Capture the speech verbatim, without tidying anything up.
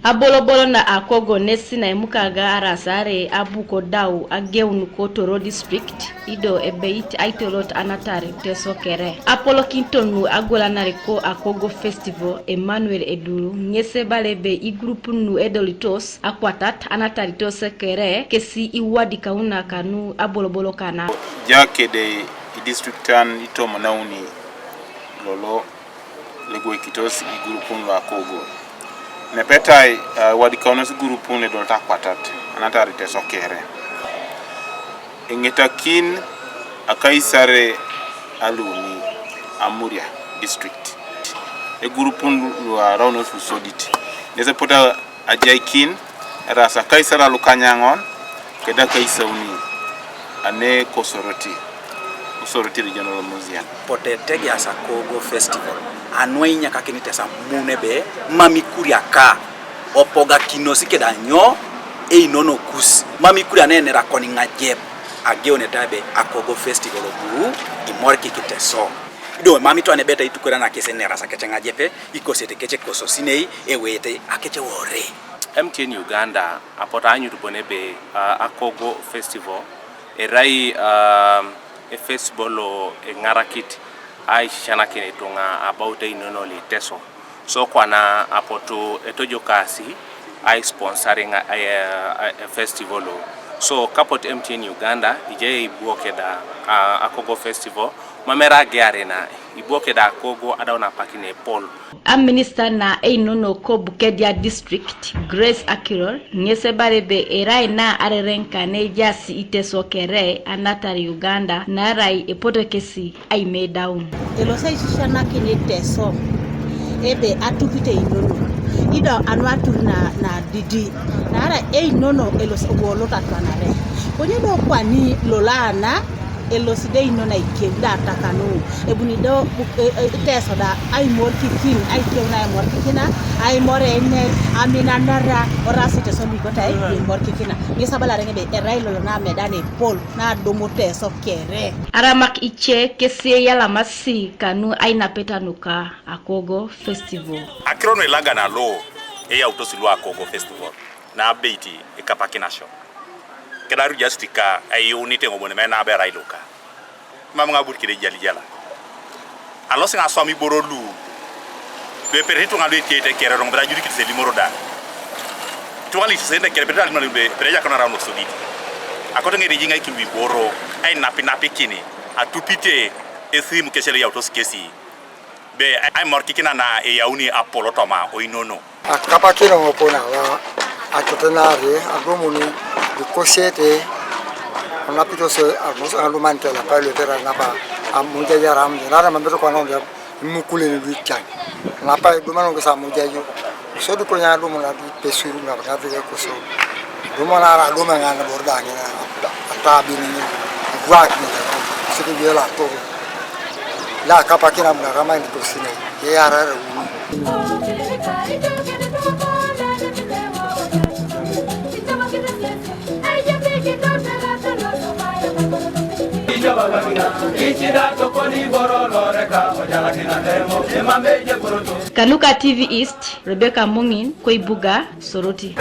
Abolobolo na akogo nesi na emukaga arasare abuko dau ageun ko Toro district, ido ebeit aitolot anatar Teso kere. Apolokinton nu agwelanar ko Akogo Festival, Emmanuel Eduru ŋes ebala ebe igurupun nu edolitos akwatat anatar Teso kere kesi iwadikauna kanu abolobolo kana. Ja kede idistriktan itomon auni lolo legwekitos igurupun lu akogo. Nepetai, uh, wadikaunos igurupun edolot akwatat anatar Teso kere. Eŋetakin akaisare aluni Amuria district. Egurupun lu araunos lusodit. Nesepota ajaikin, eras akaisare lukanyaŋon keda akaisauni ane Kosoroti, Kosoroti Regional Museum. Pote tegias Akogo Festival, anu ainyakakinit esamun ebe mam ikuria ka opogakinosi keda nyo einono kus, mam ikuria nenera koni ŋajep ageunete ebe Akogo Festival obu imorikikit eso. Ido mam itwan ebeta itukora nakes eneras akece ŋajepe, ikosete kece kososinei, ewete akece wore. M T N Uganda apotu aanyut bon ebe, ah, Akogo Festival erai, ah, efestival lo eŋarakit aisisianakin ituŋa about einono lo Iteso. So kwana apotu etojokasi aisponsoring, eh, eh, festival lo. So kapot M T N Uganda ijai ibuok eda, ah, Akogo Festival, mam erai agearina, ibuok eda Akogo adaun apak ne epol. Aminista na einono ko Bukedea district, Grace Akiror, ŋes ebala ebe erai na arereŋ kane ejaas Iteso kere anatar Uganda, naarai epoto kesi aimedaun. Elosi aisisianakin Iteso ebe atupit einono, ido anu atur na, na didi, naarai einono elosi obolot atwanare. Konye do kwani lolo ana elosi do einono aikeu da atakanu, ebuni do, e, e, Iteso da aimorikikin, aikeu na aimorikikina, aimor ener, aminanara, orasi Iteso luikotai, aimorikikina. Ŋes abalare ŋebe erai lolo na medan epol, na adumu Iteso kere. Aramak ice kesi eyalamasi kanu ainapeta nuka Akogo Festival. Akiro nu ilagana lo eyautos lu Akogo Festival, na abeit ikapakinasio. Kedaru just ka aiunit eoŋ bon me na aberai luka. Mam ŋabur kede ejalijala. Alosi ŋaswam iboro lu, lu eperete ituŋa lu etiete kere roŋ, bera ajurikit selimoro da. Ituŋa lu itisenete kere, eperete alimor be, bera ejakanara nosodit. Akoto ŋeri ijiŋaikin lu iboro, ainapinapikini, atupite esimu kesi lo eyautos kesi. Be aimorikikina na eyauni apolo toma oinono. Akapakino ŋopo nala atetenari adumun lukosete anapitos alumanite lapai luetere naba amujai aram nara mambet kwana imukulen luican napa idumano ŋes amujai sodi konye adumun adipesur naba ŋapeke koso. Dumana ara duma ŋan bor da ŋina atabi ni igwak ni sik biela to la kapakina mna rama ni tosine ye ara ara uni. Kanuka T V East, Rebecca Mungin, Koibuga, Soroti.